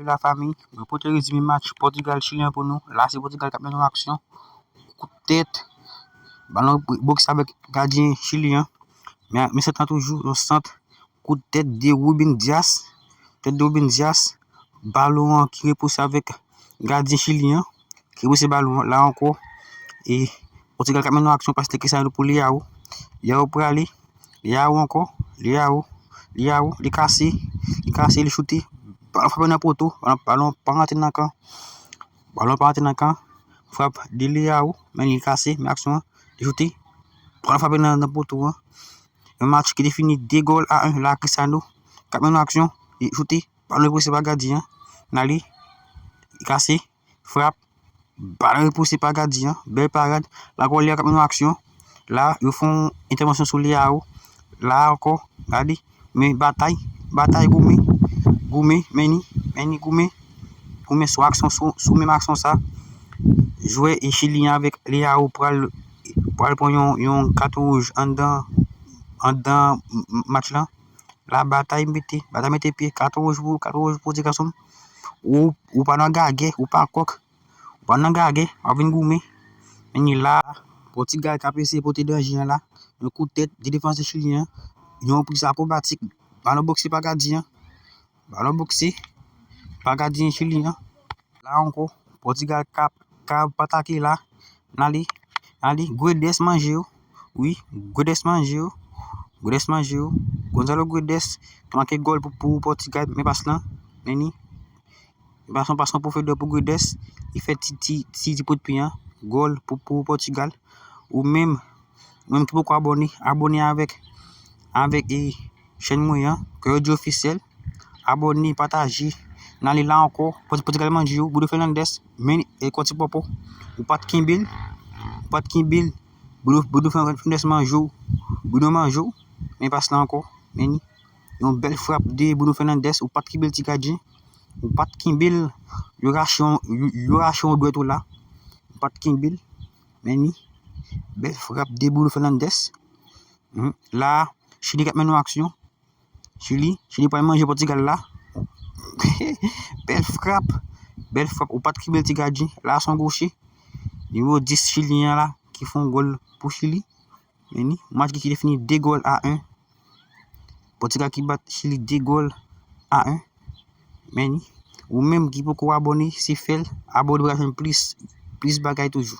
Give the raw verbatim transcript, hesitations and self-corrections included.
Lafanmi, mwen pote rezime match Pòtigal Chili an pou nou. La se Pòtigal k ap mennen yon aksyon. Kout tèt, balon bokse avèk gadyen Chili an. Men, men sant lan toujou, yon sant. Kout tèt de Ruben Dias. Tèt de Ruben Dias. Balon an ki repouse avèk gadyen Chili an. Ki repouse balon an la ankò. E Pòtigal k ap mennen yon aksyon, pase Cristiano pou Leao. Leao prale. Leao ankò. Leao. Leao. Li kase. Li kase, li choute. Balon frape nan poto. Balon, balon pa rantre nan kan. Balon pa rantre nan kan. Frap de Leao. Men li kase. Men aksyon an. Li choute. Balon frape nan, nan poto an. Yon match ki te fini de gòl a en la Cristiano. K ap mennen yon aksyon. Li choute. Balon repouse pa gadyen an. Nan li. Li kase. Frap. Balon repouse pa gadyen an. Bèl parad. La ankò Leao k ap mennen yon aksyon. La, yo fè yon entèvansyon sou Leao. La ankò, gade. Men batay. Batay goumen. Goumen. Men ni. Men ni goumen. Goumen sou aksyon, sou, sou menm aksyon sa. Jwè e Chili an avèk Leao pral, pral pran yon, yon katon wouj anndan, anndan m-, m-, match lan. La batay mete, batay mete pye, katon wouj pou, katon wouj pou ti gason. Ou, ou pa nan gagè, ou pa kòk. Ou pa nan gagè, w ap vin goumen. Men ni la, Pòtigal k ap eseye pote danje an la. Yon kout tèt, de defansè chilyen an. Yon repriz akwobatik. Balon bokse pa gadyen an. Balon bokse pa gadyen chilyen an. La ankò, Pòtigal k ap, k ap atake la. Nan li, nan li, Guedes manje yo. Wi, Guedes manje yo. Guedes manje yo. Gonzalo Guedes ki make gòl pou, pou Pòtigal, men pas lan. Men ni. Pas lan, pas lan pwofondè pou Guedes. Li fè ti, ti, ti, ti poutpye an. Gòl pou, pou Pòtigal. Ou menm, ou menm ki poko abòne, abòne avèk, avèk, e, chèn mwen an, Kè Yo Di Ofisyèl. Abòne, pataje. Nan li la ankò, Pòti-, Pòtigal manje yo, Bruno Fernandes, men, e, kò ti pòpò. Ou pa t kenbe l, ou pa t kenbe l. Bruno, Bruno Fernandes manje w, Bruno manje w. Men pas lan ankò, men ni. Yon bèl frap de Bruno Fernandes, ou pa t kenbe l ti gadyen. Ou pa t kenbe l, yo rache yon, yo, yo rache yon dwèt ou la. Ou pa t kenbe l, men ni. Bèl frap de Bruno Fernandes. Mhm. La, Chili k ap mennen yon aksyon. Chili, Chili pral manje Pòtigal la. Bèl frap. Bèl frap. Ou pa t kenbe l ti gadyen. La, se yon goche. Nimewo dis chilyen an la, ki fè yon gòl pou Chili. Men ni, match ki te fini de gòl a en. Pòtigal ki bat Chili de gòl a en. Men ni, ou menm ki poko abòne, se fè l. Abòne pou w ka jwenn plis, plis bagay toujou.